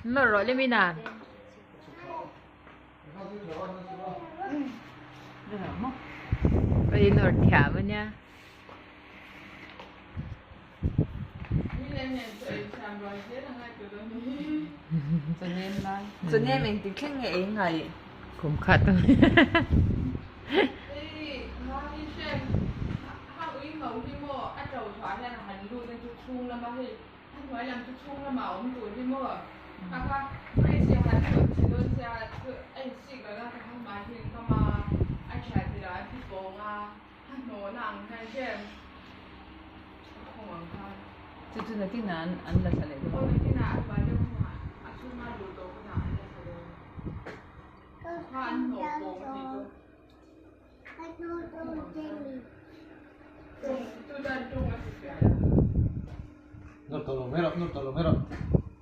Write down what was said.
Nawr rawh le mina. Ka inawr thiam a nia. Kum khat. Chu chu nakin ah an la thla leh dawn.